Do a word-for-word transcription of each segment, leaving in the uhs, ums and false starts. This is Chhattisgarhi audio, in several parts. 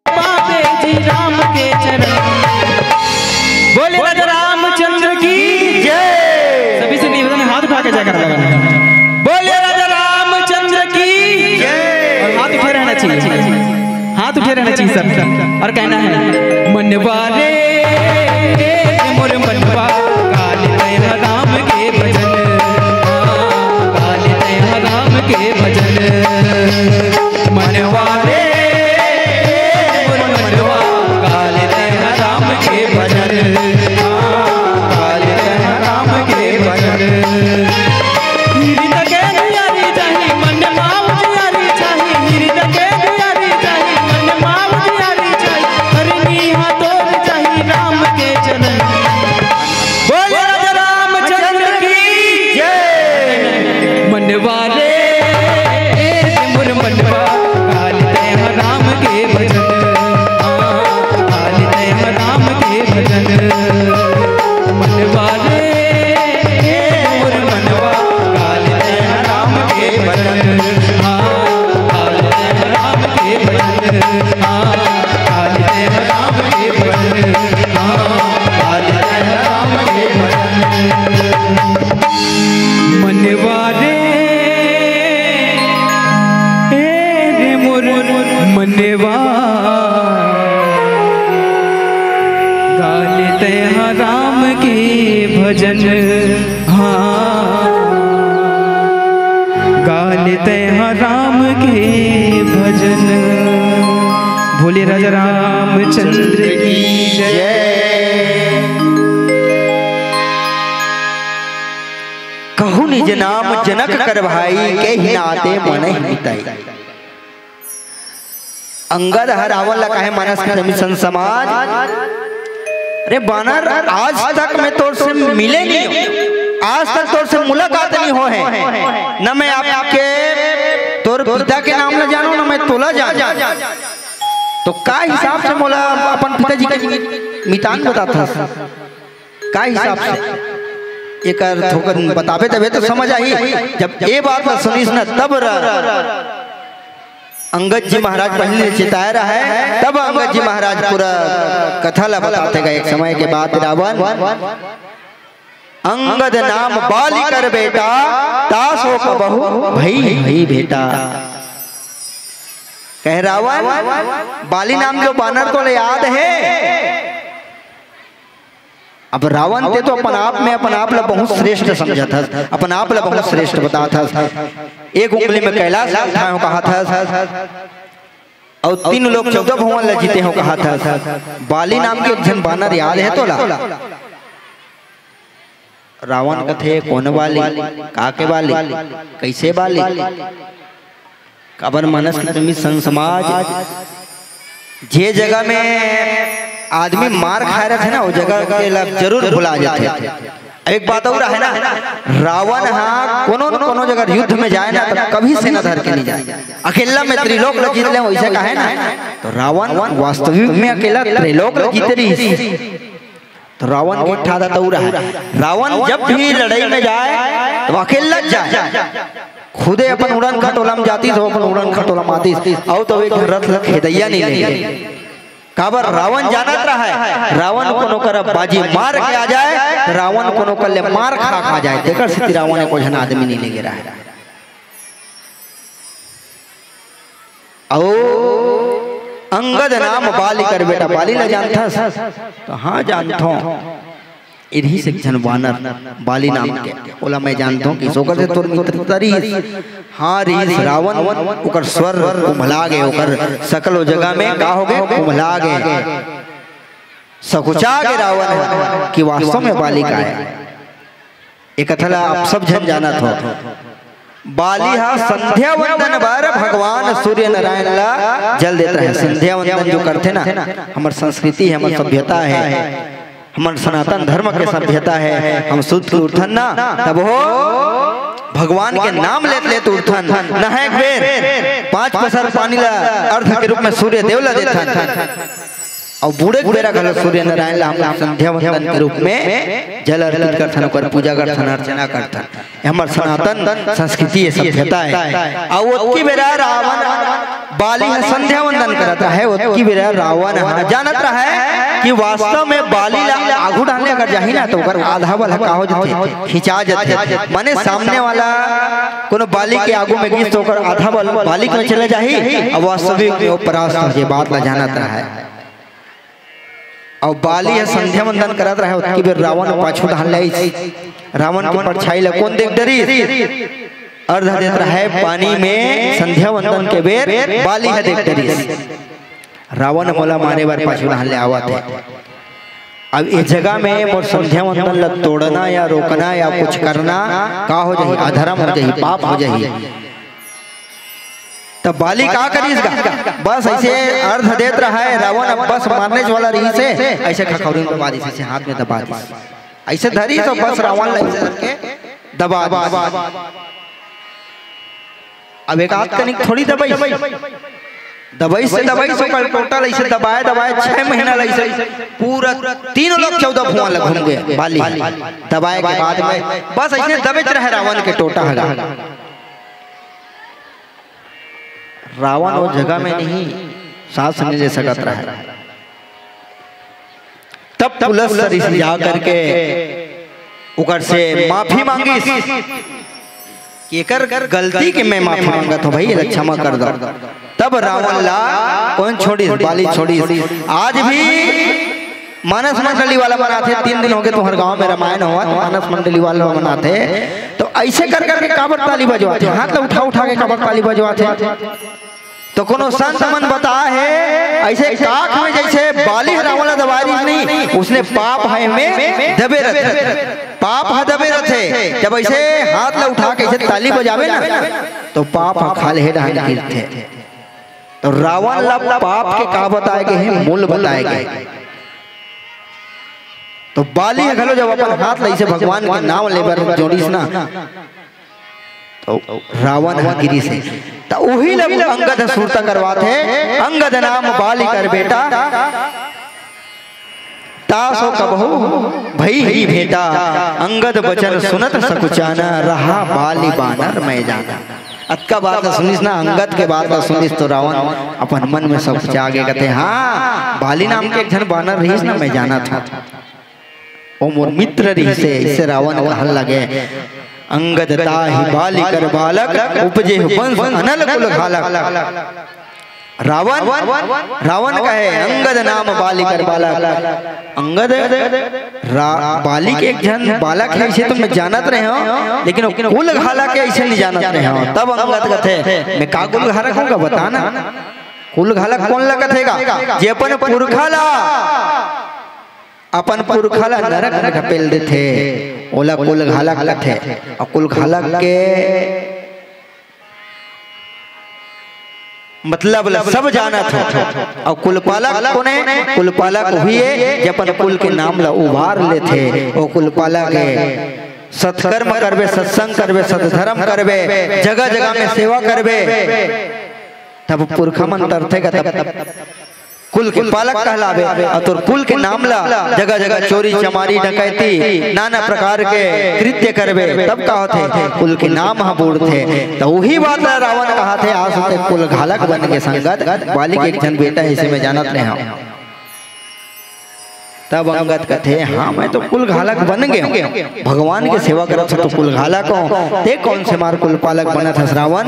पावे जी राम के चरण। बोले राजा रामचंद्र की जय। सभी से निवेदन है, हाथ उठा के जयकारा लगाना। बोले राजा रामचंद्र की जय। और हाथ उठे रहना चाहिए, हाथ उठे रहना चाहिए सबका। और कहना है, मनवा रे मोर मनवा, गाल तय राम के भजन, हाँ, गाल तय राम के भजन। मनवा रे मोर मनवा, गाल तय राम के भजन, हाँ, गाल तय राम के भजन। गिरत के दुआरी जाही, मन माऊ दुआरी जाही, गिरत के दुआरी जाही, मन माऊ दुआरी जाही, करनी हा तोर जाही राम के चरण। बोल राजा रामचंद्र की जय। मनवा रे मोर मनवा, गाल तय राम के भजन, हाँ, गाल तय राम के भजन। मनवा रे मोर मनवा, गाल तय राम के भजन, हाँ, गाल तय राम के भजन, हाँ, गाल तय राम के भजन, हाँ, गाल तय राम के भजन। मनवा रे, ए रे मोर मनवा, गाल तय राम के भजन, हाँ, गाल तय राम के भजन। बोले राजा रामचंद्र की जय। कहु निज नाम जनक कर भाई, के ही नाते मन ही मिताई। अंगद ह रावण ला कहे, मानस के सभी संत समाज, अरे बानर, आज तक मैं तोर से मिले नहीं हूँ, आज तक तोर से मुलाकात नहीं हो है, न मैं आपके तोर पिता के नाम ला जानूं, न मैं तोला जानूं। तो का हिसाब से मोला अपन पिताजी के मितान बताथस? का हिसाब से? एकर थोकन बताबे तबे तो समझ आही। जब ए बात ला सुनिस न तब र-, अंगद जी महाराज पहले चेताए रहे, तब अंगद जी महाराज पूरा कथा ला बताते गए। एक समय के बात रावण, अंगद नाम बाली कर बेटा, तासो कबहु भई भई भेटा। कहे रावण, बाली नाम जो बानर तोला याद है? अब रावण ते तो अपन आप में अपन आप ला बहुत श्रेष्ठ समझत हस, अपन आप ला बहुत श्रेष्ठ बतात हस। एक उंगली में कैलाश उठाए हो कहत हस, अउ तीन लोक चौदह भुवन ला जीते हो कहत हस। बाली नाम के एक झन बानर याद है तोला? रावण कथे, कोन बाली, का के बाली, कैसे बाली? काबर मानस के तुमी संग समाज, जे जगह में आदमी मार खाए रथे ना, वो जगह के ला जरूर भुला जाथे। एक बात और है ना, रावण हा कोनो न कोनो जगह युद्ध में जाए ना, तो कभी सेना धर के नहीं जाए, अकेला में त्रिलोक ला जीत ले, वैसे कहे ना। तो रावण वास्तविक में अकेला त्रिलोक ला जीते रहिस। तो रावण के एक ठा आदत अउ रहा। रावण जब भी लड़ाई में जाए तो अकेला जाए, खुदे अपन उड़न खटोला में जातिस, तो अपन उड़न खटोला में आतिस, अउ तो एक रथ ल खेदैया नहीं ले। काबर रावण जानत रहा है, रावण कोनो कर बाजी मार के आ जाए, तो रावण कोनो कर ले मार खा खा जाए, तेकर सेती रावण एको झन आदमी नहीं लेगे रहा है। अउ अंगद नाम बाली कर बेटा, बाली ला जानथस? तो हाँ जानथों। इरही से एक झन वानर बाली नाम के, ओला मैं जानथों कि ओकर से तोर मित्रता रहिस। हाँ रहिस, रावण ओकर स्वर कुम्हला गे, ओकर सकल ओ जगह में का हो गे, कुम्हला गे, सकुचा गे रावण कि वास्तव में बाली का है। ए कथा ला आप सब झन जानत हो। बाली हा संध्या वंदन बर भगवान सूर्य नारायण ला जल देत रहे। संध्या वंदन जो करथे ना, हमर संस्कृति है, हमर सभ्यता है, हमर सनातन धर्म के सभ्यता है। हम सुत के उठन ना, तब हो भगवान के नाम लेत लेत उठन, नहाए के बेर पांच पसर पानी ला अर्घ के रूप में सूर्य देव ला देथन। अउ बूड़े के बेरा घलो सूर्य नारायण ला हम लोग संध्या वंदन के रूप में जल अर्पित करथन, ओकर पूजा करथन, अर्चना करथन। ये हमर सनातन संस्कृति, ये सभ्यता हे। अउ ओतकी बेरा रावण, बाली ह संध्या वंदन करत रहे, ओतकी बेरा रावण ह जानत रहे कि वास्तव में बाली ला आघू डाहन ले अगर जाही ना, तो ओकर आधा बल ह का हो जथे, खिंचा जथे। माने सामने वाला कोनो बाली के आगू में गिस, तो ओकर आधा बल बाली के में चले जाही, अउ वास्तविक में वो परास्त हो जाही, बात ला जानत रहे। अउ बाली ह संध्या वंदन करत रहे, ओतकी बेर रावण पाछू डाहन ले आइस। रावण के परछाई ला कोन देख डरिस? अर्घ देत रहे पानी में, संध्या वंदन के बेर बाली ह देख डरिस। रावण मोला मारे बर पाछू डाहन ले आवत हे। अब ए जगह में मोर संध्या वंदन ला तोड़ना या रोकना या कुछ करना का हो जाही? अधर्म हो जाही, पाप हो जाही। तब बाली का करिस गा? बस ऐसे अर्घ देत रहा है, रावण अब बस मारने वाला रहिस हे, ऐसे खखौरी में दबा दिस, ऐसे हाथ में दबा दिस, ऐसे धरिस तो बस रावण ला ऐसे धर के दबा दिस। अब एक आध कनिक थोड़ी दबाइस, दबाइस से दबाइस ओकर टोटल ऐसे दबाए दबाए छह महीना ला ऐसे पूरा तीनों लोक चौदह भुवन ला घूम गे बाली दबाए के बाद में बस ऐसे दबेच रहे रावण के टोटा हगा। रावण वो जगह में नहीं सांस नहीं ले सकत रहे। तब पुलस्त्य ऋषि जा करके ओकर से माफी मांगिस कि एकर गलती के मैं माफी मांगत हूँ भाई, एला क्षमा कर दो। तब रावण ला कोन छोड़िस? बाली छोड़िस। आज भी मानस मंडली वाला मन आथे, तीन दिन होगे तुम्हर गांव में रामायण होवत, मानस मंडली वाला मन आथे, तो ऐसे कर करके काबर ताली बजवाथे, हाथ ला उठा उठा के काबर ताली बजवाथे? तो कोनो संत मन बताए हे, ऐसे काख में जैसे बाली ह रावण ला दबारिस नहीं, उसने पाप ह एमे दबे रथे, पाप ह दबे रथे। जब ऐसे हाथ ला उठा के ऐसे ताली बजावे ना, तो पाप ह खाल्हे डाहन गिरथे। तो रावण ला पाप के का बताए गे हे? मूल बताए गे। तो बाली ह घलो जब अपन हाथ ला ऐसे भगवान के नाम ले बर जोड़िस ना, तो रावण ह गिरिस हे। त उही ल अंगद ह सुरता करवात हे, अंगद नाम बाली कर बेटा, तासो कबहू भई ही भेंटा, अंगद बचन सुनत सकुचाना, रहा बाली बानर मैं जाना। अतका बात ल सुनिस ना, अंगद के बात ल सुनिस तो रावण अपन मन में सकुचा गे, कथे, हाँ, बाली नाम के एक झन बानर रहिस ना, मैं जानत हूँ। ओ मोर मित्र रहिसे, इसे रावण कहल लगे। अंगद ताहि बाली कर बालक, उपजे वंश अनल कुल घालक। रावण, रावण कहे, अंगद नाम बाली कर बालक। अंगद रा-, बाली के एक झन बालक हे, इसे तो मैं जानत रहे हूँ, लेकिन वो कुल घालक हे, इसे नहीं जानत रहे हूँ। तब अंगद कथे, मैं का कुल घालक हूँ गा, बता ना। कुल घालक कोन ला कथे गा? जे अपन पुरखा ला अपन पुरखा ला नरक में ढकेल देथे, ओला कुल घालक कथे। अउ कुल घालक के मतलब ल सब जानत हो। अउ कुल पालक कोने? कुल पालक उही हे, जे अपन कुल के नाम ला उबार लेथे। ओ कुल पालक हे। सत्कर्म करबे, सत्संग करबे, सद्धर्म करबे, जगह जगह में सेवा करबे, तब पुरखा मन तरथे गा, तब कुल के पालक कहलाबे। अउ तोर कुल के नाम ला जगह जगह चोरी चमारी डकैती नाना प्रकार के कृत्य करबे, तब का होथे? कुल के नाम ह बूड़थे। त उही बात ला रावण कहाथे, आज ते कुल घालक बन गे संगत, बाली के एक झन बेटा हे, इसे मैं जानत नइ हंव। तब अंगद कथे, हाँ, मैं तो कुल घालक बन गे हंव, भगवान के सेवा करत हंव तो कुल घालक हंव, ते कोन से मार कुल पालक बनत हस रावण?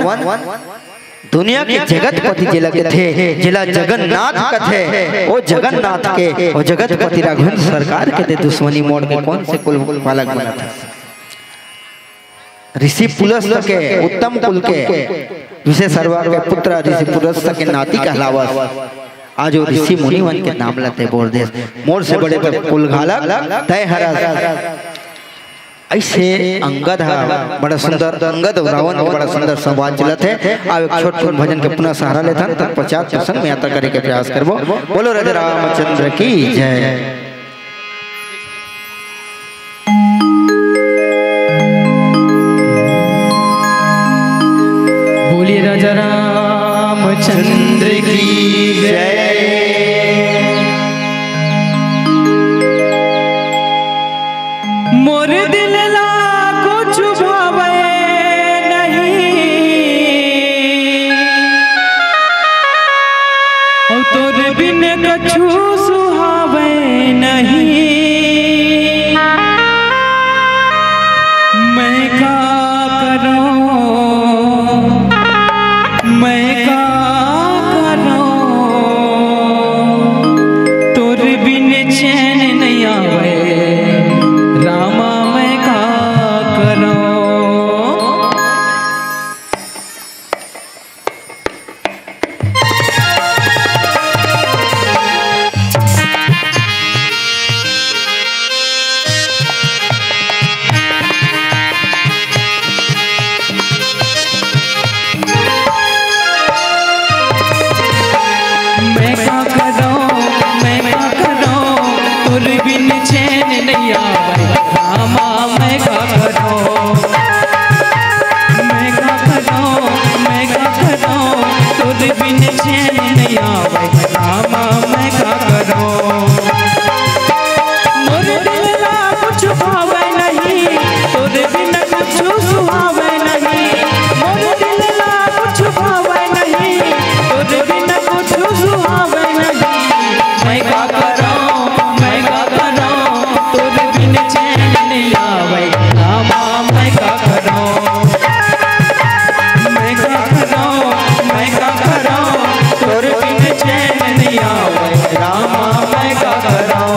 दुनिया के जगतपति जेला कथे, जेला जगन्नाथ कथे, ओ जगन्नाथ के, ओ जगतपति रघुवीर सरकार के ते दुश्मनी मोड़ के कोन से कुल पालक बनत हस? ऋषि पुलस्त के, उत्तम कुल के, विशेषरवा के पुत्र ऋषि पुलस्त के नाती कहलावस। आज ओ ऋषि मुनि मन के नाम ल ते बोल देस, मोर से बड़े तो कुल घालक तय हरस। ऐसे अंगद ह बड़ा सुंदर, अंगद अउ रावण के बड़ा सुंदर संवाद चलत हे। आव एक छोट कुन भजन के पुनः सहारा लेथन, तत्पश्चात प्रसंग में यात्रा करे के प्रयास करबो। बोलो राजा रामचंद्र की जय। बोलिए राजा रामचंद्र की जय। मोर दिल ला कुछ भावे नहीं, अउ तोर बिन कछु सुहावे नहीं। मैं का करों, मैं का करों, तोर बिन चैन नइ आवय, रामा मैं का करों। मैं का करों, मैं का करों, तोर बिन चैन नइ आवय, रामा मैं का करों। मैं का करों, मैं का करों, तोर बिन चैन नइ आवय, रामा मैं का करों। मोर दिल ला कुछ भावे नहीं, तोर बिन कुछ सुहावे नहीं। मोर दिल ला कुछ भावे नहीं, तोर बिन कुछ सुहावे नहीं। मैं का करों, मैं का करों, तोर बिन चैन नइ आवय, रामा मैं का करों। मैं का करों, मैं का करों, तोर बिन चैन नइ आवय, रामा मैं का करों।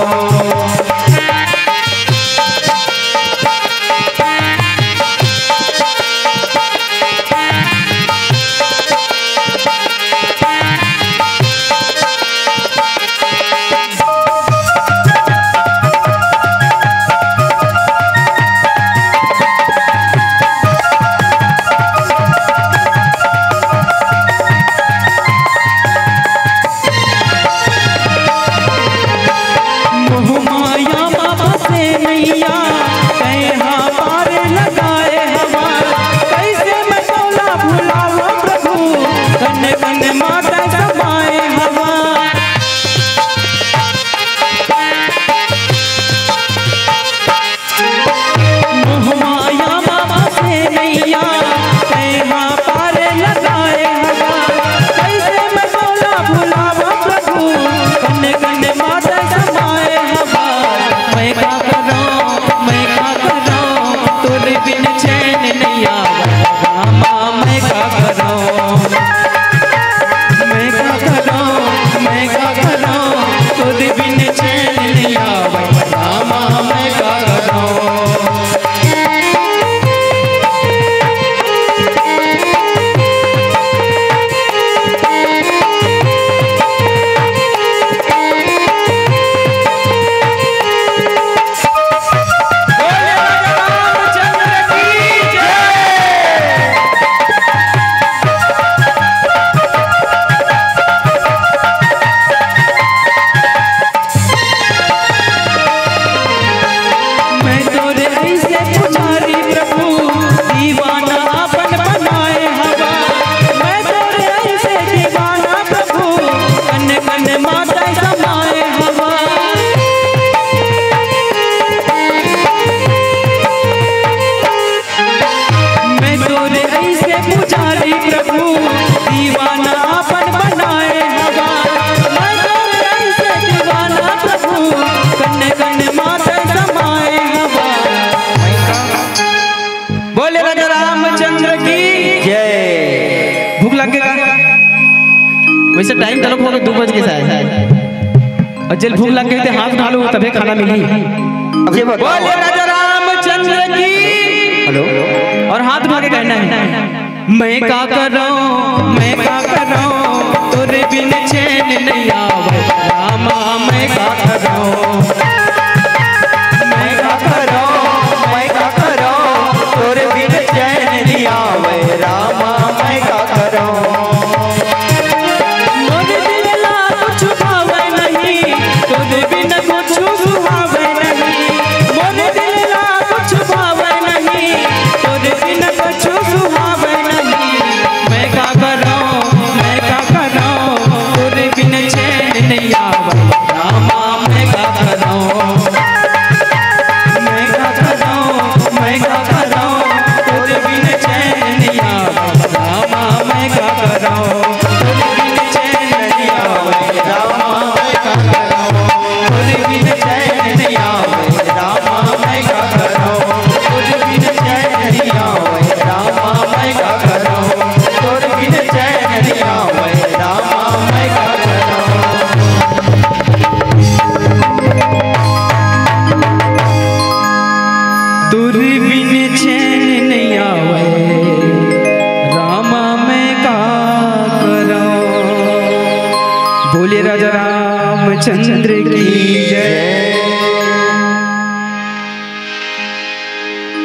मोह माया मा फंसे नैया, तैं हा पार लगाए हवा। कैसे मैं तोला भुलावं प्रभु, कन कन मा तैं समाए हवा। मोह माया मा फंसे नैया, तैं हा पार लगाए हवा। कैसे मैं तोला भुलावं प्रभु, कन कन मा तैं समाए हवा। मैं का करों, मैं का करों, तोर बिन चैन नइ आवय, रामा मैं का करों। मैं का करों, मैं का करों, तोर बिन चैन नइ आवय, रामा मैं का करों। मैं तोरे अइसे पुजारी प्रभु, दीवाना अपन बनाए हवा। मैं तोरे अइसे दीवाना प्रभु, कन कन मा तैं समाए हवा। मैं तोरे अइसे पुजारी प्रभु, दीवाना अपन बनाए हवा। मैं तोरे अइसे दीवाना प्रभु, कन कन मा तैं समाए हवा। बोले राजा रामचंद्र की जय। भूख लग गे का? वैसे टाइम तलक हो गे, दू बज गे शायद। अउ जेला भूख लग गे ते हाथ उठा लो, तभे खाना मिलही। अब ये बताओ। बोले राजा रामचंद्र की। हेलो। अउ हाथ उठा के कहना हे, मैं का करों, मैं का करों, तोरे बिन चैन नइ आवय, रामा मैं का करों। मैं का करों, मैं का करों, तोरे बिन चैन नइ आवय, रामा मैं का करों। मोर दिल ला कुछ भावे नहीं, तोर बिन कुछ सुहावे नहीं। मोर दिल ला कुछ भावे नहीं, तोर बिन कुछ सुहावे नहीं। मैं का करों, मैं का करों, तोर बिन चैन नइ आवय, रामा मैं का करों। तोर बिन चैन नइ आवय, रामा मैं का करंव। बोले राजा रामचंद्र की जय।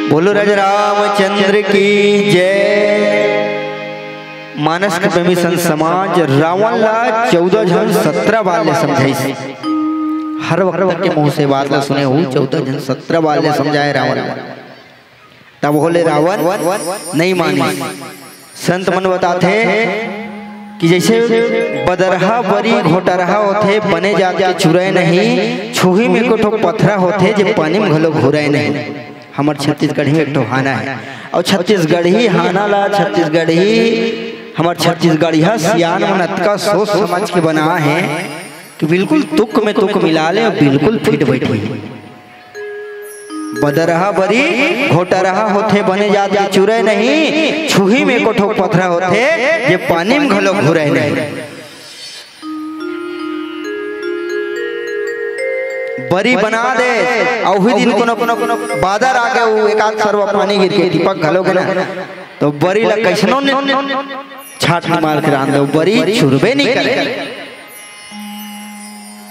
बोलो राजा रामचंद्र की जय। मानस के प्रेमी संत समाज, रावण ला चौदह झन सत्रह बार ले समझाइस। हर वक्त के मुंह से बात ला सुने हो, चौदह झन सत्रह बार ले समझाए रावण ला। तब होले रावण नइ मानिस। संत मन बताथे कि जइसे बदरहा बरी घोटरहा होथे, बने जात के चुरय नहीं, छुही में एको ठो पथरा होथे, जे पानी में घलो घुरय नहीं। हमर छत्तीसगढ़ी में एक ठो हाना हे, अउ छत्तीसगढ़ी हाना ला, छत्तीसगढ़ी, हमर छत्तीसगढ़िया सियान मन अतका सोच समझ के बना हे कि बिल्कुल तुक में तुक मिला ले अउ बिल्कुल फिट बैठी। बदरहा बरी घोटरहा होथे, बने जात के चुरय नहीं, छुही में एको ठो पथरा होथे, जे पानी में घलो घुरय नहीं। बरी बना दे, अउ उही दिन कोनो, कोनो, कोनो बादर आ गे, वो एकाध सरवा पानी गिर के टिपक घलो गे ना, तो बरी ला कइसनो ने छाट मार के रांध दे, बरी चुरबे नइ करे।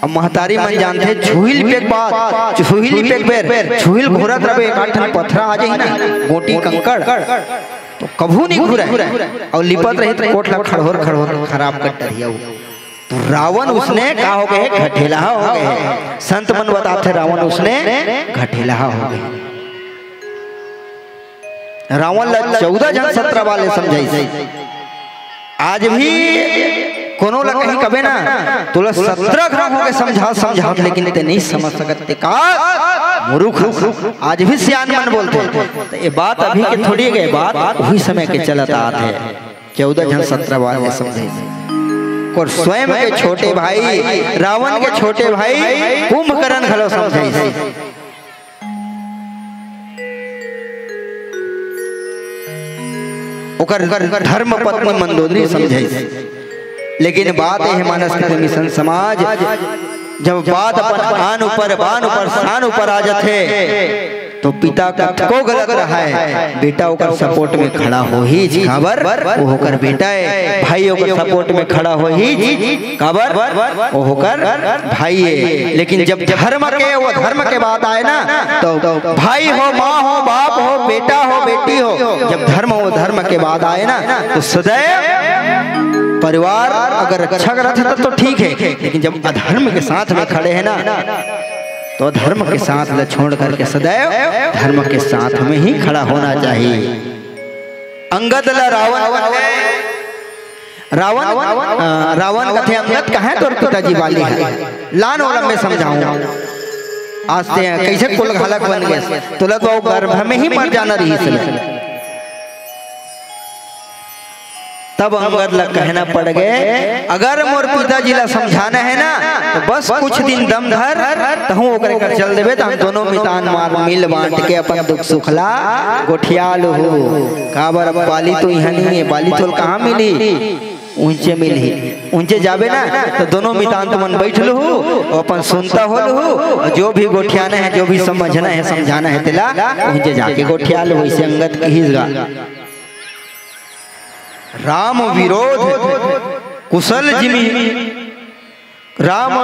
अब महतारी मन जानथे, छुहिल पेक बात, छुहिल पेक बेर, छुहिल घोरत रबे, एकाध ठन पथरा आ जाही ना, गोटी कंकड़, तो कभू नइ घुरय, अउ लिपत रही तो कोठ ला खड़होर खड़होर खराब कर डरिया। तो रावण उसने का हो गे, घठेलहा हो गे। संत मन बताथे, रावण उसने घठेलहा हो गे। रावण ला चौदह झन सत्रह बार ले समझाइस। आज भी कोनो ला कहीं कबे ना, तोला सत्रह घाव हो गे समझात समझात, लेकिन तें नइ समझ सकत, तें का मुरुख। आज भी सियान मन बोलथे, त ए बात अभी के थोड़ी गे, बात उही समय के चलत आत हे। चौदह झन सत्रह बार ले समझाइस। ओकर स्वयं के छोटे भाई, रावण के छोटे भाई कुंभकर्ण घलो समझाइस। ओकर धर्म पत्नी मंदोदरी समझाइस। लेकिन बात ए हे, मानस के प्रेमी संत समाज, जब बात अपन आन ऊपर, बान ऊपर, शान ऊपर आ जाथे, तो पिता कतको गलत रहय, बेटा ओकर support में खड़ा होही, काबर? वो ओकर बेटा हे, भाई ओकर support में खड़ा होही, काबर? वो ओकर भाई हे। लेकिन जब धर्म के, वो धर्म के बात आए ना, तो भाई हो, माँ हो, बाप हो, बेटा हो, बेटी हो, जब धर्म, वो धर्म के बात आए ना, तो सदैव परिवार अगर रक्षा करत हे, तब तो ठीक हे, लेकिन जब अधर्म के साथ में खड़े हे ना, तो धर्म के साथ ल छोड़ करके सदैव धर्म के साथ में ही खड़ा होना चाहिए। अंगद ला रावण, रावण, अ, रावण कथे, "अंगद, कहाँ तोर पिताजी बाली हे? लान ओला मैं समझाऊं।" आज तें कइसे कुल घालक बन गे, तोला तो गर्भ में ही मर जाना रहिस हे। तब अंगद ला कहना पड़ गे, "अगर मोर पिताजी ला समझाना हे ना, तो बस कुछ दिन दम धर, तहूँ ओकरे घर चल देबे, त हम दोनों मितान मार मिल बांट के अपन दुख सुख ला गोठिया लुहू। काबर अब बाली तो इहाँ नइ हे, बाली तोला कहाँ मिलही? उंचे मिलही, उंचे जाबे ना, त दोनों मितान तुमन बइठ लुहू, अपन सुनता हो लुहू, जो भी गोठियाना हे, जो भी समझना हे, समझाना हे तेला, उंचे जाके गोठिया लुहू।" अइसे अंगद कहिस गा। राम विरोध कुसल जिमि, राम,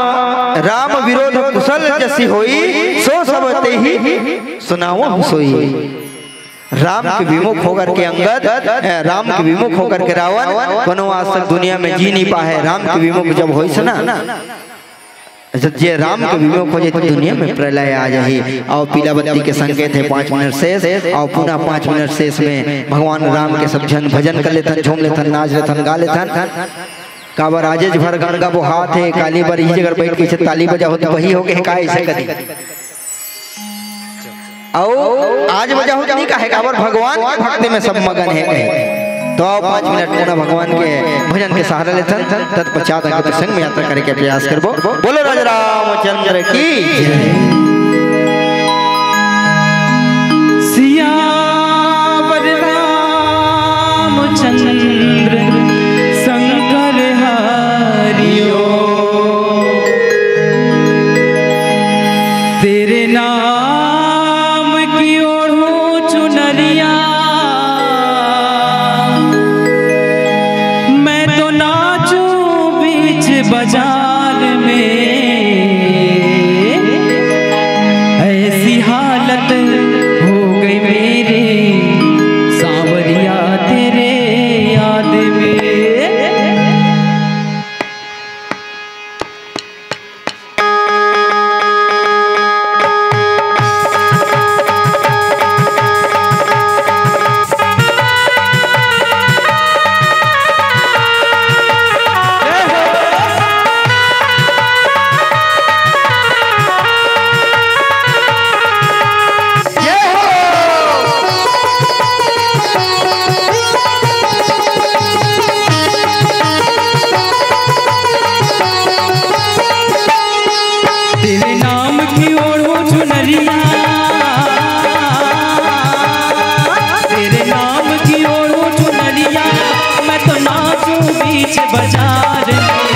राम विरोध कुसल जसि होई, सो सब तेहि सुनावहु सोई। राम के विमुख होकर के अंगद, ए, राम के विमुख होकर के रावण कोनो आज तक दुनिया में जी नइ पाए हे। राम के विमुख जब होइस ना, अच्छा, जे राम के विमुख हो जाही त दुनिया में प्रलय आ जाही। अउ पीला बत्ती के संकेत हे पाँच मिनट शेष, अउ पुनः पाँच मिनट शेष में भगवान राम के सब झन भजन कर लेथन, झूम लेथन, नाच लेथन, गा लेथन। काबर आजेच भर गंगा बोहात हे, काली बर इही जगह बइठ के अइसे ताली बजाहू त वही हो गे हे का, अइसे करी। अउ आज बजाहू त नइ कहे, काबर भगवान के भक्ति में सब मगन हे कहे। तो आओ, पाँच मिनट पुनः भगवान के भजन के सहारा लेथन, तत्पश्चात आगे प्रसंग में यात्रा करे के प्रयास करबो। बोलो राजा रामचंद्र की जय। सियावर रामचंद्र शंकर हरिओ, तेरे नाम की ओर बाजार में ऐसी हालत हो गई मेरी, सांवरिया तेरे याद में। तेरे नाम की ओढ़ो चुनरिया, तेरे नाम की ओढ़ो चुनरिया, मैं तो नाचूं बीच बाजार में।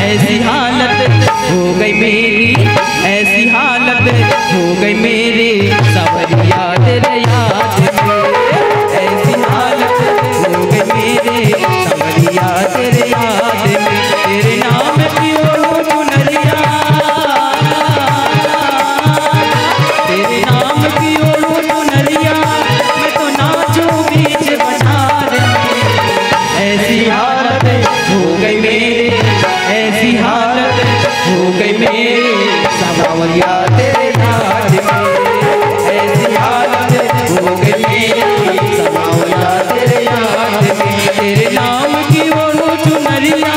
ऐसी हालत हो गई मेरी, ऐसी हालत हो गई मेरी, सांवरिया तेरे याद में। ऐसी हालत हो गई मेरी, सांवरिया तेरे याद में। तेरे नाम की ओढ़ो चुनरिया, तेरे नाम की ओढ़ो चुनरिया, मैं तो नाचूं बीच बाजार में। ऐसी हालत हो गई मेरी, ऐसी हालत हो गई मेरी, सांवरिया तेरे याद में। ऐसी हालत हो गई मेरी, सांवरिया तेरे याद में। तेरे नाम की ओढ़ो चुनरिया।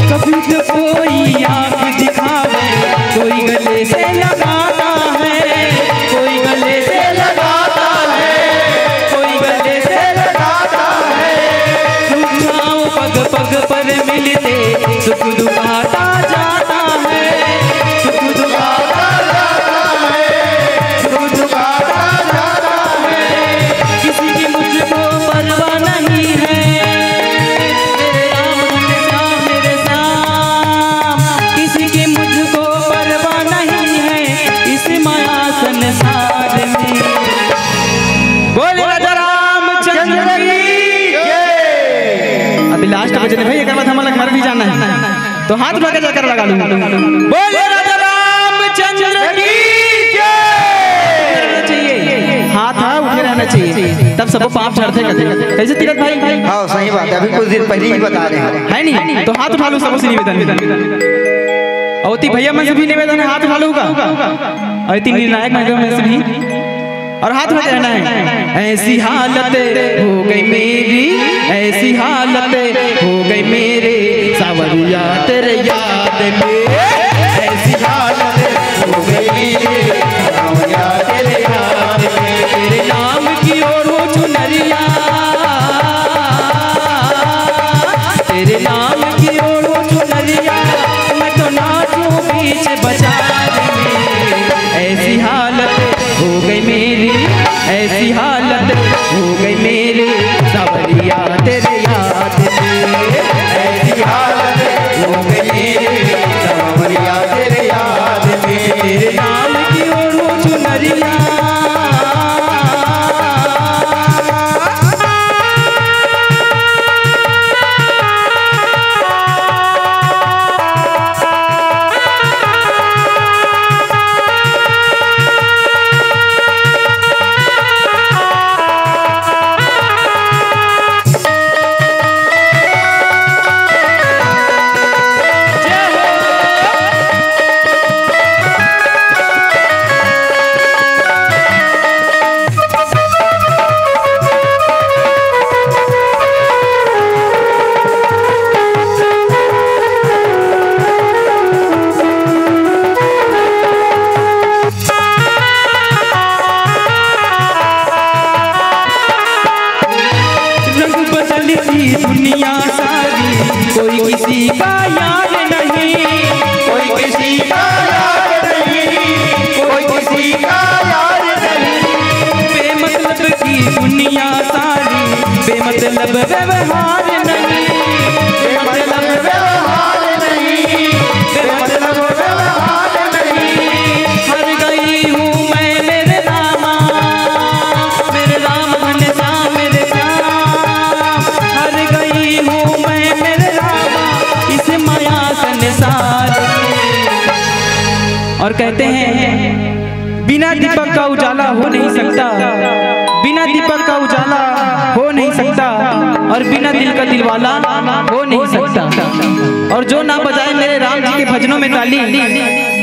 कभी तो कोई आंख दिखावे, कोई गले से लगाता है, कोई गले से लगाता है, कोई गले से लगाता है। रुझान पग पग पर मिलते, सुख दुख आता जाता है, सुख दुख आता जाता है, सुख दुख आता जाता है। किसी की मुझको परवाह नहीं है, मेरे राम, मेरे श्याम, मेरे श्याम। किसी की मुझको परवाह नहीं है इस माया संसार में। बोले राजा रामचंद्र की जय। अभी लास्ट बचत हे भाई, एकर बाद हमला घर भी जाना हे, तो हाथ उठा के जयकारा लगा लूं। बोले राजा रामचंद्र की जय। हाथ हा उठे रहना चाहिए, तब सबो पाप झड़थे कहथे। कैसे तीरथ भाई? हाँ, सही बात है, अभी कुछ दिन पहले ही बता रहे हैं। है नहीं? तो हाथ उठा लो, सबसे निवेदन। अउ ओती भैया मन से भी निवेदन हे, हाथ उठा लो का। अउ एती निर्णायक मन से भी, अउ हाथ उठा के रहना हे। ऐसी हालत हो गई मेरी, ऐसी हालत हो गई मेरी, सांवरिया तेरे याद में। ऐसी हालत हो गई मेरी, सांवरिया तेरे याद में। तेरे नाम की ओढ़ो चुनरिया, तेरे नाम की ओढ़ो चुनरिया, मैं तो नाचूं बीच बाजार में। ऐसी हालत हो गई मेरी, ऐसी हालत हो गई मेरी, सांवरिया तेरे याद में। ऐसी हालत हो गई मेरी, व्यवहार नहीं, बेमतलब व्यवहार नहीं, बेमतलब व्यवहार नहीं। हर गई हूँ मैं मेरे रामा, मेरे राम घनश्याम मेरे श्याम। हर गई हूँ मैं मेरे रामा, इस माया संसार से। और कहते हैं, बिना दीपक का उजाला हो नहीं सकता, बिना दीपक का उजाला हो नहीं सकता, और बिना दिल का दिलवाला हो नहीं सकता। और जो ना बजाए मेरे राम जी के भजनों में ताली,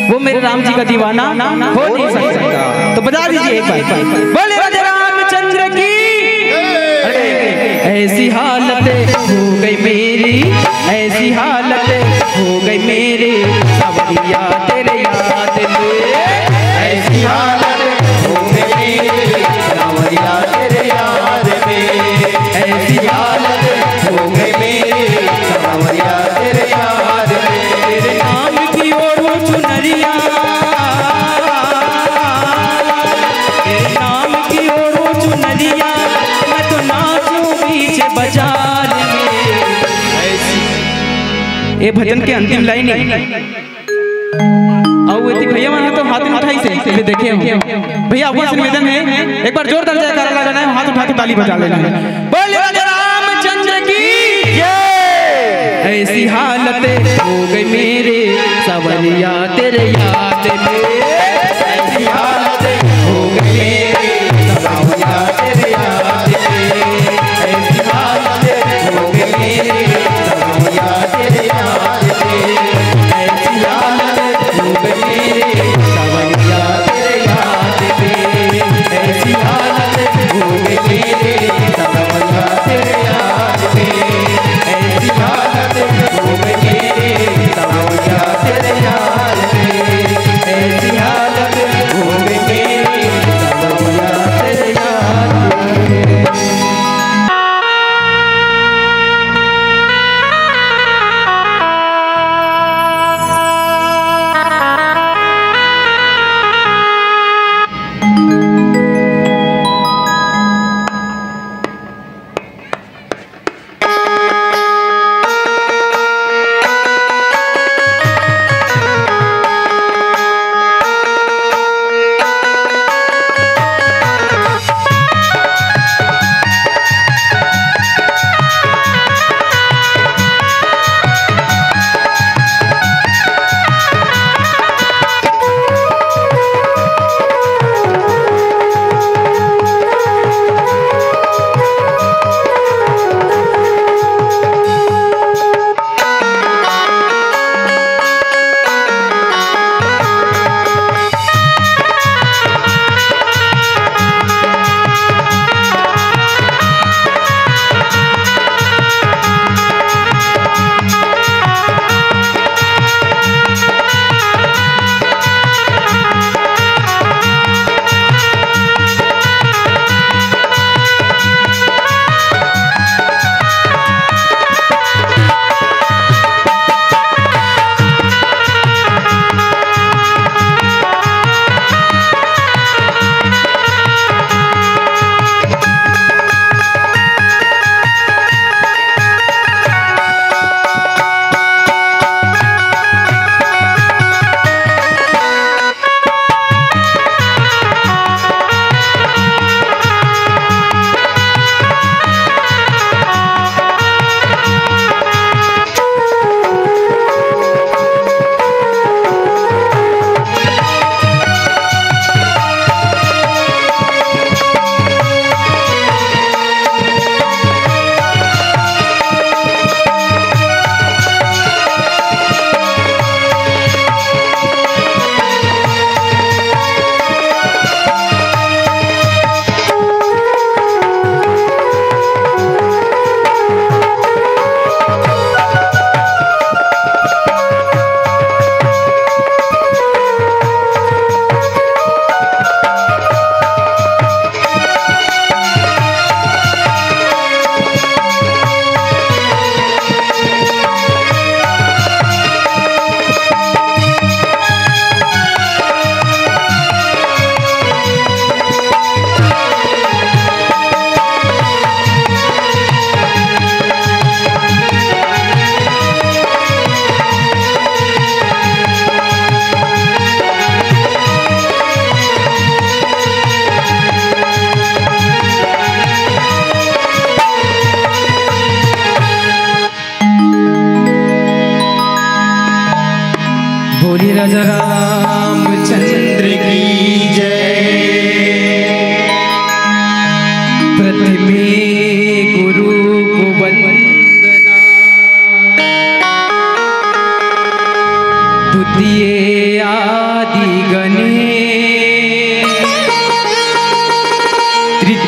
वो मेरे राम जी का दीवाना हो नहीं सकता। तो बजा दीजिए एक बार, बोले राधे रामचंद्र की। ऐसी हालत हो गई मेरी, ऐसी हालत हो गई मेरी, सावरिया तेरे याद में। ऐसी हालत हो गई मेरी, सावरिया तेरे याद में। ऐसी हालत हो गई मेरी, सावरिया तेरे याद में। तेरे नाम की ओढ़ूं चुनरिया, तेरे नाम की ओढ़ूं चुनरिया, मैं तो नाचूं बीच बाजार में। ऐसी, ये भजन के अंतिम लाइन है। अउ एती भैया मन ह तो हाथ नहीं उठाइस हे, मैं देखे हूँ। भैया, आपको से निवेदन है, एक बार जोरदार जयकारा लगाना है, हाथ उठा के ताली बजा लेना है। बोले राधे रामचंद्र की जय। ऐसी हालत हो गई मेरे, सावरिया तेरे याद में। ऐसी हालत हो गई मेरी, सावरिया तेरे याद में। ऐसी हालत हो गई मेरी, सावरिया तेरे याद में। ऐसी हालत हो गई मेरी, सावरिया तेरे याद में। ऐसी हालत हो गई मेरी, सावरिया तेरे याद में। ऐसी हालत हो गई मेरी, सावरिया तेरे याद में।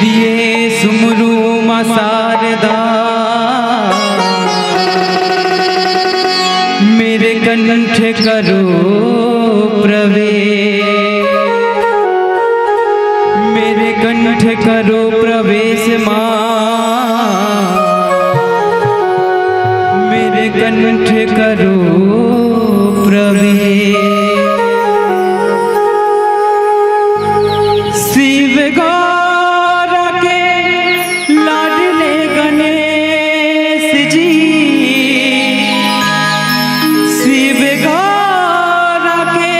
दिए सुमरू मा शारदा, मेरे कंठ करो प्रवेश, मेरे कंठ करो प्रवेश माँ, मेरे कंठ करो प्रवेश। शिव गौरा के लाडले गणेश जी, शिव गौरा के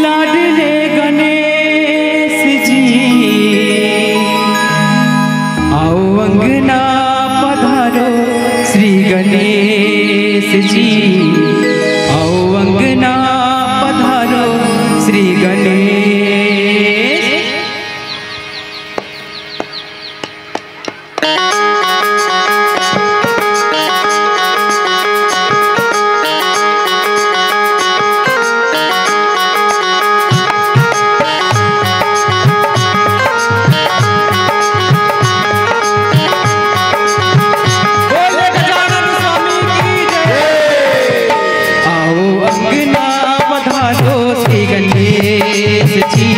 लाडले गणेश जी, आओ अंगना पधारो श्री गणेश जी, आओ अंगना पधारो श्री गणेश। आओ अंगना पधारो श्री गणेश जी,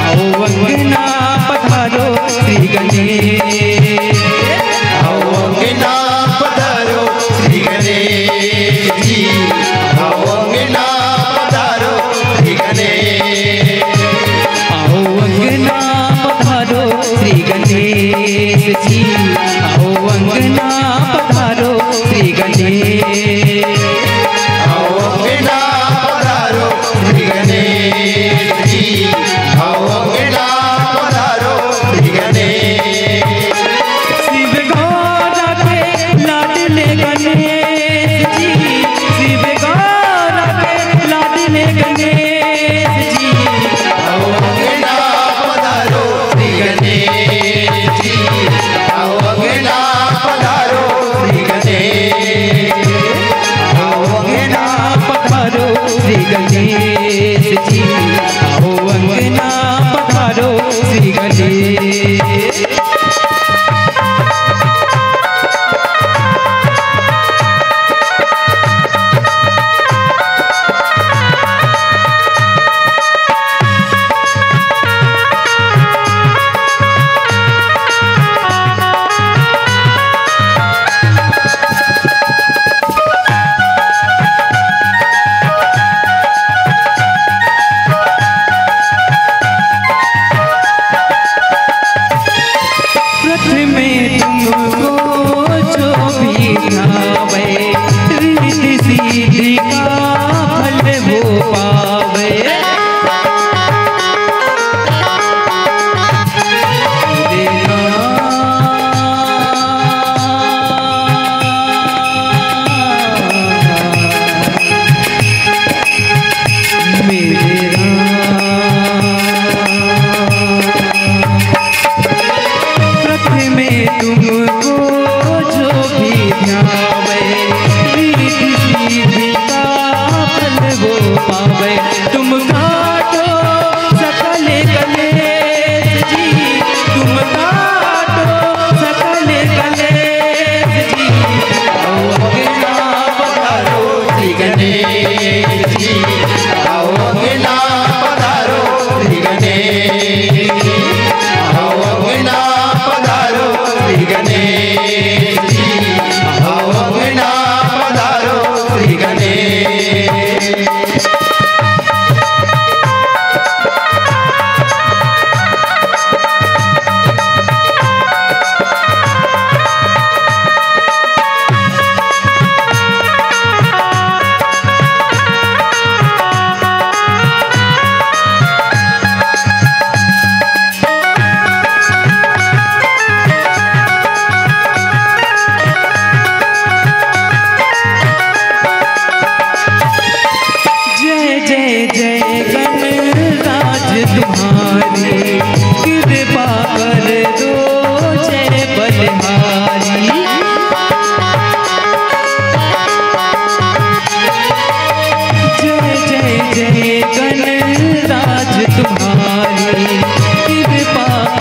आओ अंगना पधारो श्री गणेश, आओ अंगना पधारो श्री गणेश जी, आओ अंगना पधारो श्री गणेश, आओ अंगना पधारो श्री गणेश जी, आओ अंगना पधारो श्री गणेश, आओ अंगना पधारो श्री गणेश जी, आओ अंगना पधारो श्री गणेश। शिव गौरा के लाडले गणेश जी, शिव गौरा के लाडले गणेश जी, आओ अंगना पधारो श्री गणेश जी, आओ अंगना पधारो श्री गणेश, आओ अंगना पधारो श्री गणेश जी, आओ अंगना पधारो श्री गणेश।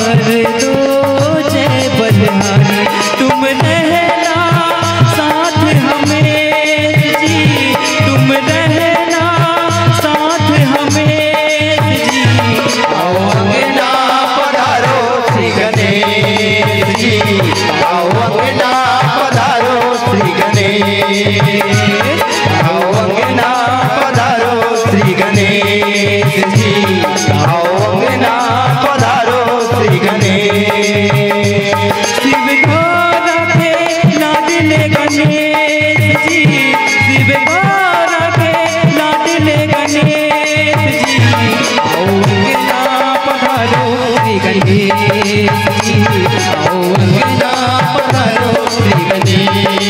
दो जय बलिहारी, तुम रहना साथ हमें जी, तुम रहना साथ हमें जी। आओ अंगना पधारो श्री गणेश जी, आओ अंगना पधारो श्री गणेश, आओ अंगना पधारो श्री गणेश जी, आओ अंगना पधारो श्री गणेश। शिव को रखे लाडले गणेश जी, शिव को रखे लाडले गणेश जी। आओ अंगना पधारो श्री गणेश जी, आओ अंगना पधारो श्री गणेश,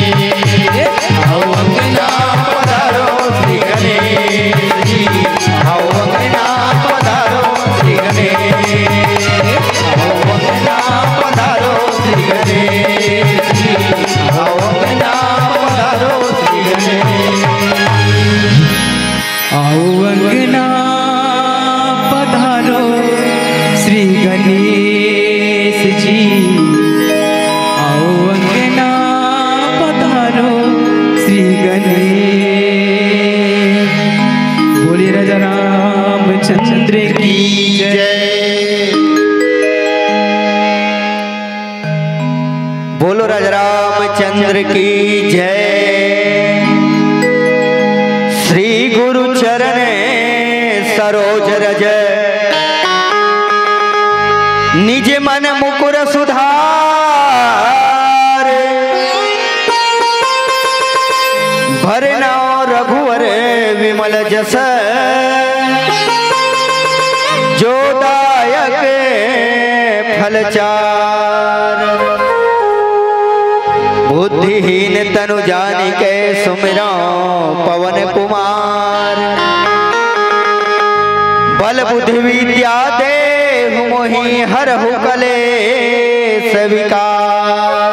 आओ अंगना पधारो श्री गणेश जी, आओ अंगना पधारो श्री गणेश, आओ अंगना पधारो श्री गणेश जी, आओ अंगना पधारो श्री गणेश। आओ अंगना पधारो श्री गणेश जी, आओ अंगना पधारो श्री गणेश। बोलिए राजा रामचंद्र की जय। बोलो राजा रामचंद्र की जय। श्री गुरु चरण सरोज रज, निज मन मुकुर सुधार। भरनौ रघुवर विमल जस, जो दायक फल चार। बुद्धिहीन तनु जानिके सुमिरौं पवन कुमार। बल बुद्धि विद्या देहु मोहि हरहु कलेस विकार।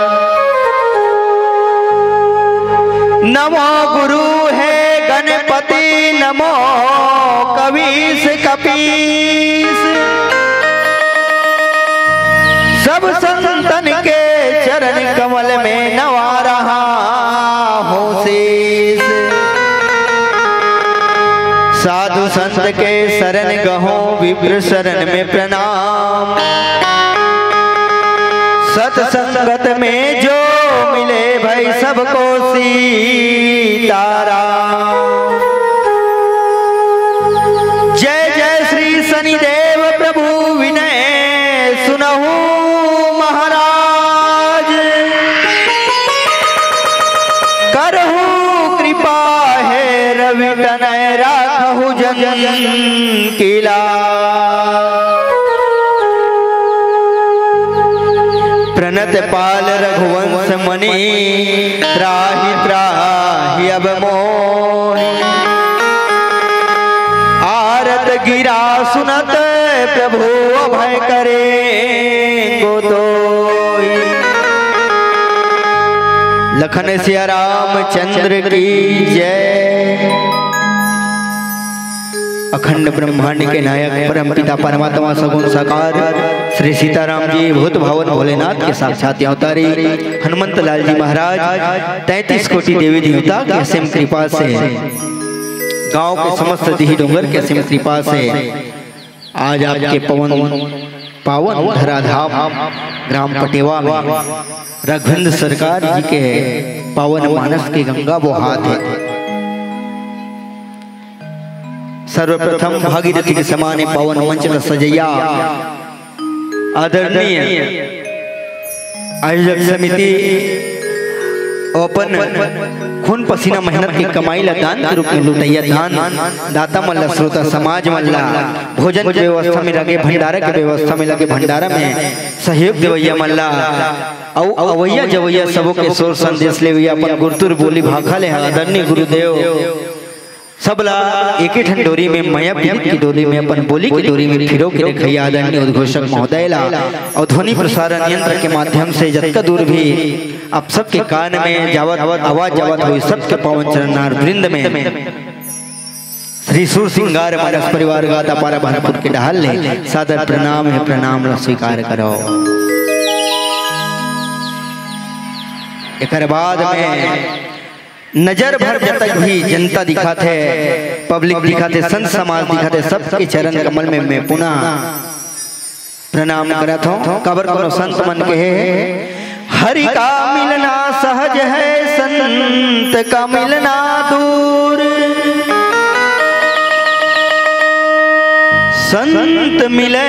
नमो गुरु हे गणपति, नमो कवीस कपीस। सब संतन के चरण कमल में नवा रहा हूँ शीश। साधु संत के शरण गहूँ, विप्र शरण में प्रणाम। सत्संगत में जो मिले भाई सबको सीताराम। जय जय श्री शनिदेव प्रभु विनय सुनहु महाराज। करहु कृपा हे रवि तनय राखहु जन किला। प्रणत पाल रघुवंश मणि त्राहि त्राहि अब मोहि। आरत गिरा सुनत प्रभु अभय करे को दोई। लखन सिया रामचंद्र की जय। अखंड ब्रह्मांड के नायक परम पिता परमात्मा सगुण साकार श्री सीताराम जी भूत भावन भोलेनाथ के साक्षात अवतारी हनुमंत लाल जी महाराज तैंतीस कोटि देवी देवता के असीम कृपा से, गांव के समस्त दिही डोंगर के असीम कृपा से आज आपके पवन पावन धराधाम ग्राम पटेवा में रघुविंद सरकार जी के पावन मानस के गंगा बोहात हे। सर्वप्रथम भागीरथी के समान पावन मंच ल सजइया आदरणीय आयोजक समिति अपन खून पसीना मेहनत के कमाई ला दान के रूप में लुटइया दान दाता मन ला, श्रोता समाज मन ला, भोजन के व्यवस्था में लगे, भंडारा के व्यवस्था में लगे, भंडारा में सहयोग देवइया मन ला, अउ अवइया जवइया सबो के सोर संदेश लेवइया अपन गुरतुर बोली भाखा ले आदरणीय गुरुदेव सब ला एके ठन डोरी में, मया पीरित के डोरी में, अपन बोली के डोरी में फिरो के रखइया आदरणीय उद्घोषक महोदय ला अउ ध्वनि प्रसारण यंत्र के माध्यम से जतका दूर भी आप सबके कान में जावत आवाज जावत होई, सबके पावन चरणार वृंद में श्री सुर सिंगार मानस परिवार गाता पारा भरपुर के डहर ले सादर प्रणाम हे, प्रणाम ला स्वीकार करो। एकर बाद में नजर भर जतक भी जनता दिखत हे, पब्लिक दिखत हे, संत समाज दिखत हे, सबके चरण कमल में मैं पुनः प्रणाम करत हौं। काबर कोनो संत मन कहे हे, "हरि का मिलना सहज है, संत का मिलना दूर।" संत मिले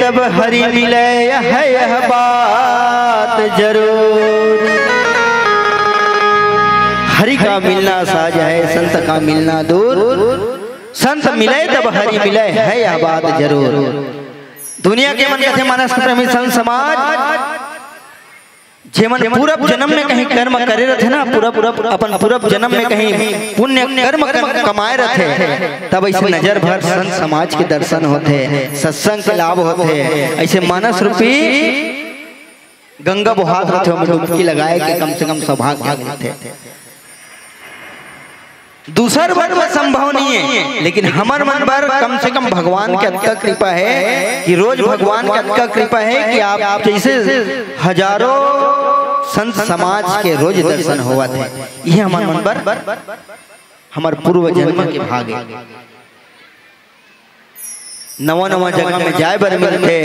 तब हरि मिले, यह, यह बात जरूर। हरि का मिलना सहज है, संत का मिलना दूर। संत मिले तब हरि मिले, है यह बात जरूर। दुनिया के मन कथे, मानस के प्रेमी संत समाज, जेमन पूरब जन्म में कहीं कर्म करे रथे ना, पूरब, पूरब, अपन पूरब जन्म में कहीं पुण्य कर्म क-, कमाए रथे, तब ऐसे नजर भर संत समाज के दर्शन होथे, सत्संग के लाभ होथे। ऐसे मानस रूपी गंगा बोहात रथे, ओमे डुबकी लगाए के कम से कम सौभाग्य मिलथे। दूसर बर बर संभव नहीं है, लेकिन हमर मन बर कम से कम भगवान के अतका कृपा है कि रोज भगवान के अतका कृपा है कि आप जैसे हजारों संत समाज के रोज दर्शन होवत है। ये हमर मन बर हमर पूर्व जन्म के भाग है। नवा नवा जगह में जाए बर मिलथे,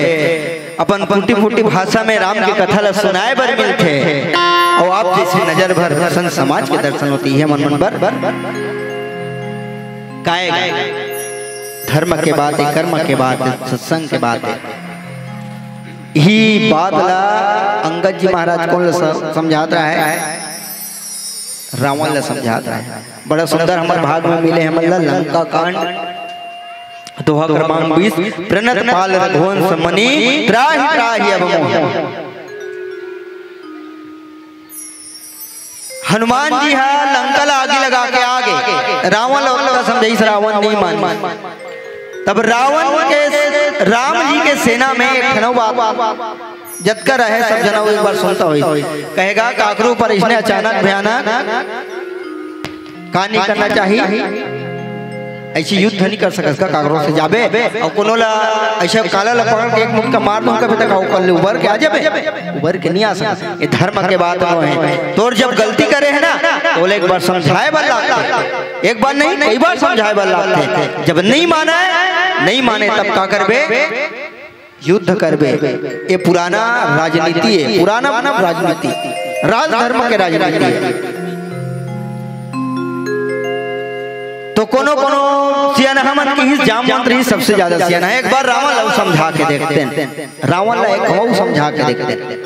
अपन फूटी फूटी भाषा में राम के कथा ला सुनाए बर मिलथे, अउ आप जैसे नजर भर संत समाज के दर्शन होथे, ये मन मन बर काय धर्म के बात है, कर्म के बात है, सत्संग के बात है। यही बात ला अंगद जी महाराज कोन ला स-, समझात रहे? रावण ला समझात रहे। बड़ा सुंदर हमर भाग में मिले हमन ला लंका कांड, दोहा क्रमांक बीस, "प्रणत पाल रघुवंश मणि, त्राहि त्राहि अब मोहि।" हनुमान जी हा लंका ला आगी लगा के आ गे, रावण ला ओतका समझाइस, रावण नहीं मान। तब रावण के, राम जी के सेना में एक ठन अउ बात जतका रहे सब झन एक बार सुनता होई। कहेगा, काकरो ऊपर इसने अचानक भयानक का नहीं करना चाहिए? ऐसी युद्ध नहीं कर सकस का काकरो से जाबे अउ कोनो ला ऐसा काला ला पकड़ के एक मुक्का मार दूं, कभी तक ओकर ले उबर के आ जाबे, उबर के नहीं आ सकस। ये धर्म के बात नो है। तोर जब गलती करे है ना, तो ओला एक बार समझाए बर लागथे, एक बार नहीं कई बार समझाए बर लागथे। जब नहीं माने, नहीं माने तब का करबे? युद्ध करबे। ये पुराना राजनीति है, पुराना राजनीति, राजधर्म के राजनीति है। तो कोनो कोनो सियान हमन की ही जामवंत रही सबसे ज्यादा सियान है। एक बार रावण ला समझा के देखते हैं, रावण ला एक घाव समझा के देखते हैं।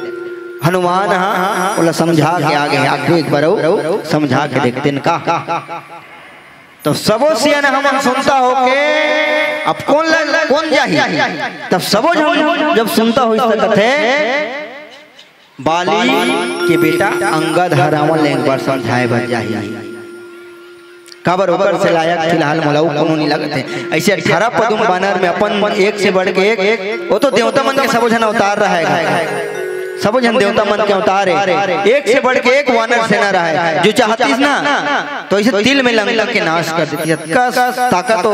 हनुमान हा ओला समझा के आ गे, आखिरी एक बार अउ समझा के देखते हैं का। तब सबो सियान हमन सुनता होके, अब कोन ला, कोन जाही? तब सबो झन जब सुनता होइस त कथे, "बाली के बेटा अंगद ह रावण ला एक बार समझाए बर जाही।" काबर ओकर से लायक फिलहाल मोला अउ कोनो नहीं लगत है। ऐसे अठारह पदुम बानर में अपन एक से बढ़ के एक, वो तो देवता मन के सबो झन अवतार रहे, सबो झन देवता मन के अवतार है, एक से बढ़ के एक वानर सेना रहे, जो चाहतीस ना तो इसे तिल में लंका के नाश कर देतीस। इतका ताकत तो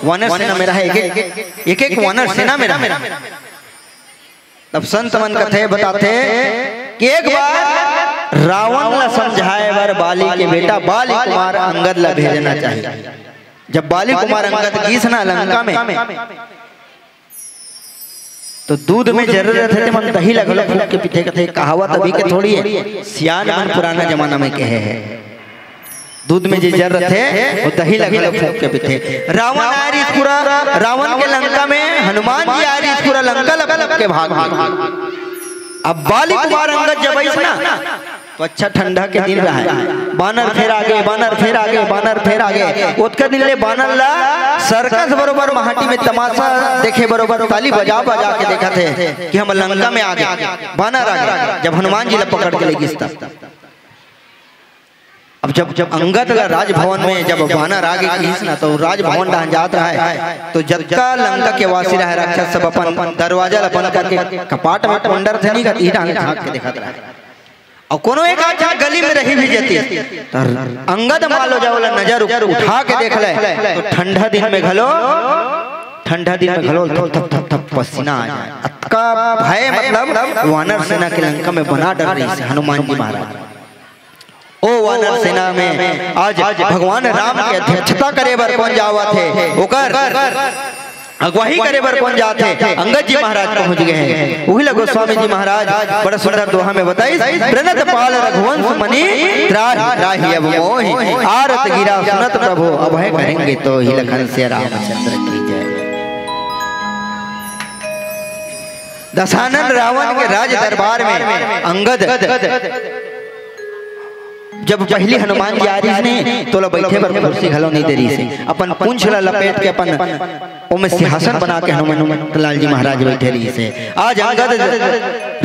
वानर सेना में रहे, एक एक, एक, एक वानर सेना में रहे। तब संत मन कथे बताथे कि एक बार रावण ला समझाए बर बाली के बेटा बाली कुमार अंगद ला भेजना चाहिए। जब बाली कुमार अंगद गिस ना लंका में, तो दूध में जर रथे ते मन दही ला घलो फूंक के पीथे, कथे कहावत अभी के थोड़ी है, सियान मन पुराना जमाना में कहे है। दूध में जे जर रथे, वो दही ला घलो फूंक के पीथे। रावण आय रिहिस पूरा, रावण के लंका में हनुमान जी आय रिहिस पूरा लंका ला फूंक के भाग गे। अब बाली कुमार अंगद जब आइस ना, तो अच्छा ठंडा के दिन रहे, बानर फेर आ गे, बानर फेर आ गे, बानर फेर आ गे। ओतका दिन ले बानर ला सर्कस बरोबर महाटी में तमाशा देखे बरोबर ताली बजा बजा के देखत हे कि हम लंका में आ गे, बानर आ गे। जब हनुमान जी ला पकड़ के ले गिस तब अब जब, जब अंगद ला राजभवन में जब बानर आ गे किहिस ना, तो राजभवन डहन जात रहे, तो जतका लंका के वासी रहे, राक्षस सब अपन दरवाजा ला बंद करके कपाट में कोंडर थे नहीं का, इही डहन झांक के देखत रहे। अउ कोनो एक आध झन गली में रही भी जतिस, त अंगद मान लो जा ओला नजर उठा के देख ले, त ठंडा दिन में घलो, ठंडा दिन में घलो थप थप थप थप पसीना आ जाए। अतका भय, मतलब, वानर सेना के लंका में बना डर रहिस हे हनुमान जी महाराज। ओ वानर सेना में आज भगवान राम के अध्यक्षता करे बर कोन जावत हे, ओकर अगुवाई करे बर कोन जात हे, अंगद जी महाराज पहुंच गए हे। उही ला गोस्वामी जी महाराज बड़ा सुंदर दोहा में बताइस, "प्रणत पाल रघुवंश मनि त्राहि त्राहि अब मोहि, आरत गिरा सुनत प्रभु अभय करेंगे तोहि।" लखन से रामचंद्र की जय। दशानन रावण के राज दरबार में अंगद जब पहिली हनुमान जी आ रहिस ने, तोला बइठे बर कुर्सी घलो नइ दे रहिस हे। अपन पूंछ ला लपेट के, अपन ओमे सिंहासन बना के हनुमान लाल जी महाराज बइठे रहिस हे। आज अंगद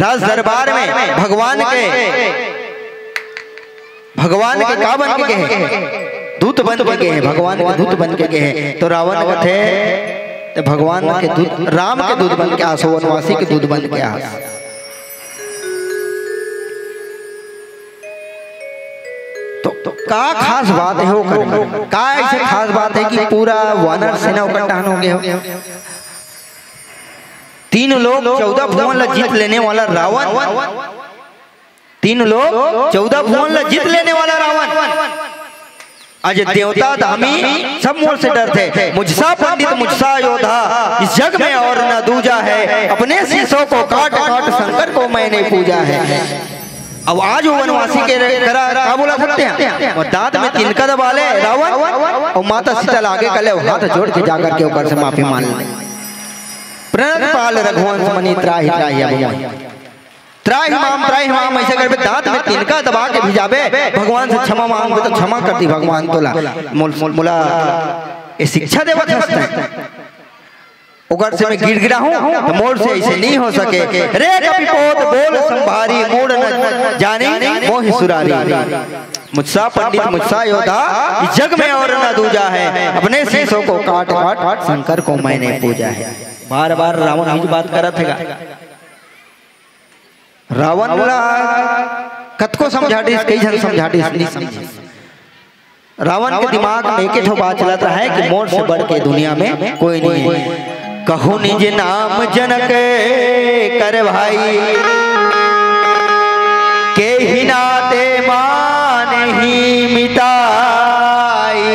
राज दरबार में भगवान के, भगवान के का बन के गे हे? दूत बन के गे हे, भगवान के दूत बन के गे हे। त रावण कथे, त भगवान के दूत, राम के दूत बन के आस, वनवासी के दूत बन के आस। त का खास बात हे ओकर में? का अइसे खास बात हे कि पूरा वानर सेना ओकर टहन हो गे हो? तीन लोक चौदह भुवन ला जीत लेने वाला रावण, तीन लोक चौदह भुवन ला जीत लेने वाला रावण, आज देवता दामी सब मोर से डरथे। मुझसा पंडित मुझसा योद्धा, इस जग में और न दूजा है, अपने शीशों को काट काट शंकर को मैंने पूजा है। अब आज वो वनवासी के करा का बोला सकते हैं, वो दांत में तिनका दबा ले रावण, अउ माता सीता ला आगे कर ले, हाथ जोड़ के जाकर के ओकर से माफी मांग ले। प्रणत पाल रघुवंश मनि त्राहि त्राहि अब मोहि। त्राहि माम, त्राहि माम, अइसे करबे, दांत में तिनका दबा के भी जाबे, भगवान से क्षमा मांगबे त क्षमा कर दी भगवान तोला। मोल-, मोला ये शिक्षा देवत हस तैं। ओकर से मैं गिड़गिड़ाहूं त मोर से अइसे नइ हो सके। रे कपिपोत बोल संभारी, मूढ़ न जानी मोहि सुरारी। मुझसा पंडित मुझसा योद्धा, इस जग में और न दूजा है, अपने शीशों को काट काट शंकर को मैंने पूजा है। बार बार रावण ही बात करत हे गा। रावण ला कतको समझा दिस, कई झन समझा दिस, नइ समझिस। रावण के दिमाग में एके ठो बात चलत रहय कि मोर से बढ़ के दुनिया में कोई नइ हे। कहूँ निज नाम जनक कर भाई, केहि नाते मानहि मिताई।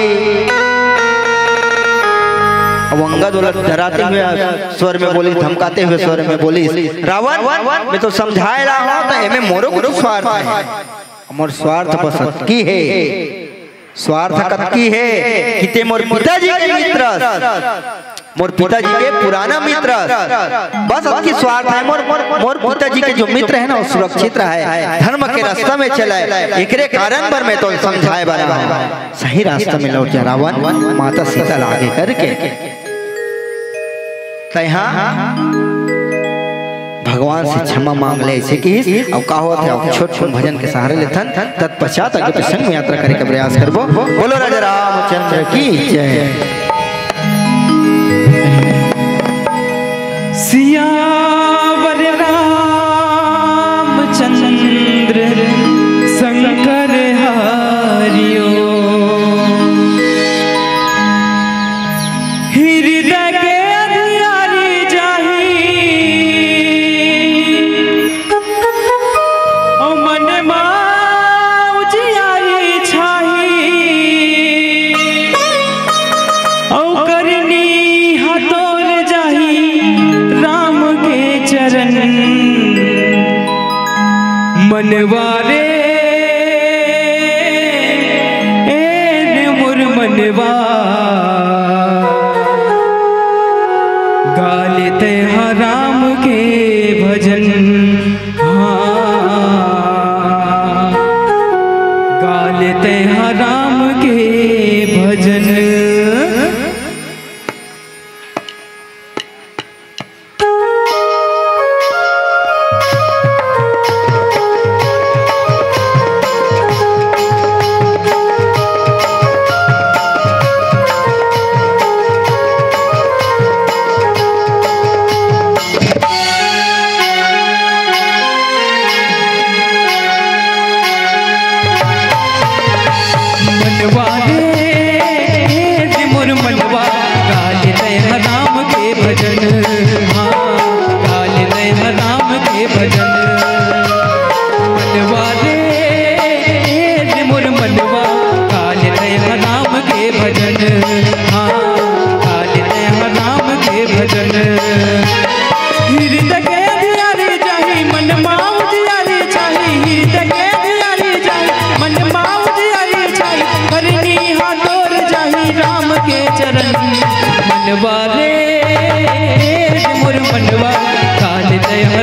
अब अंगद ओला डराते हुए स्वर में बोलिस, धमकाते हुए स्वर में बोलिस, "रावण, मैं तो समझाए ला हूँ, त एमे मोरो कुछ स्वार्थ हे। मोर स्वार्थ बस अतकी हे, स्वार्थ कतकी हे कि तैं मोर पिताजी के मित्र अस, मोर पिताजी के पुराना मित्र अस। बस अतकी स्वार्थ हे मोर, मोर, मोर पिताजी के जो मित्र हे ना, वो सुरक्षित रहय, धर्म के रास्ता में चलय, एकरे कारण बर मैं तो समझाए बर आए हूँ।" सही रास्ता में लौट जा रावण, माता सीता ला आगे करके। तैं हा भगवान से क्षमा मांग ले, अइसे किहिस। अउ का होत हे, अउ छोट छोट भजन के सहारे लेथन, तत्पश्चात आगे प्रसंग में यात्रा करे के प्रयास करबो। बोलो राजा रामचंद्र की जय। सियावर रामचंद्र शंकर हरिओ। हृदय के अंधियारी जाही, ओ मन मा उजियारी छाही। अउ करनी ह तोर जाही राम के चरण। मनवा रे, ए रे मोर मनवा, गा ले तैं हा राम के भजन। हाँ, गा ले तैं हा राम के भजन।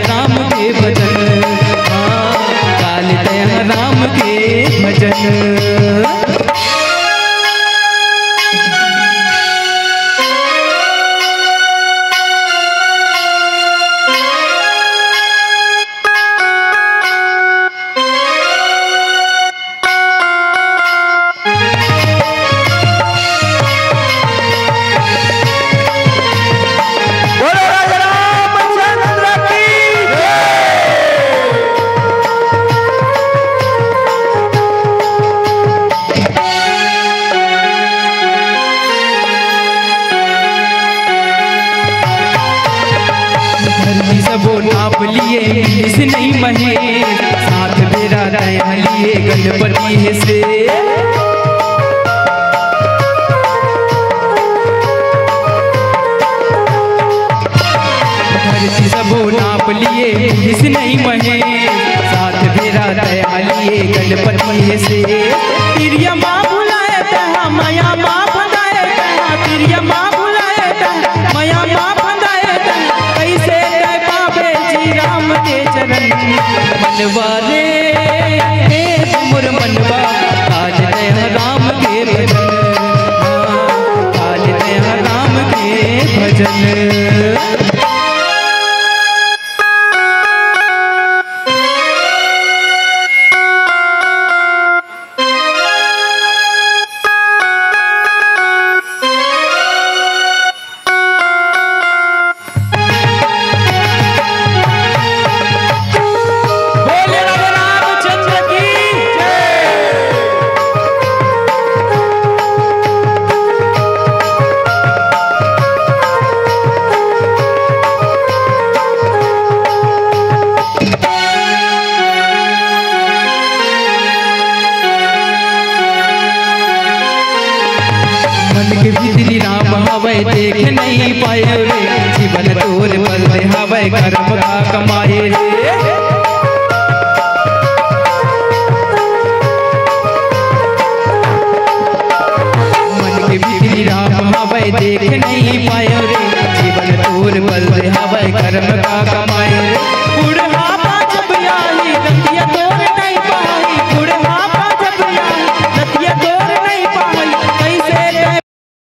राम के भजन, हाँ, गा ले तैं राम के भजन। बोलो राजा रामचंद्र की जय। धरती सबो नाप लिए, मिलिस नहीं महेश। सात बेरा तैं ह लिए गणपति हे से। धरती सबो नाप लिए, मिलिस नहीं महेश। सात बेरा तैं ह लिए गणपति हे से। तिरिया मा भुलाए तैं ह, मया मा फंदाए तैं ह, तिरिया मा भुलाए तैं ह, मया मा फंदाए तैं ह। कइसे तैं पाबे जी राम के चरण। मनवा रे, ए मोर मनवा, गा ले तैं ह राम के भजन, हाँ, गा ले तैं ह राम के भजन। बोले राधे रामचंद्र की जय। मन के भीतरी राम हवय, देख नहीं पाए रे। जीवन तोर बल दे हवय, करम का कमाए रे। मन के भीतरी राम हवय, देख नहीं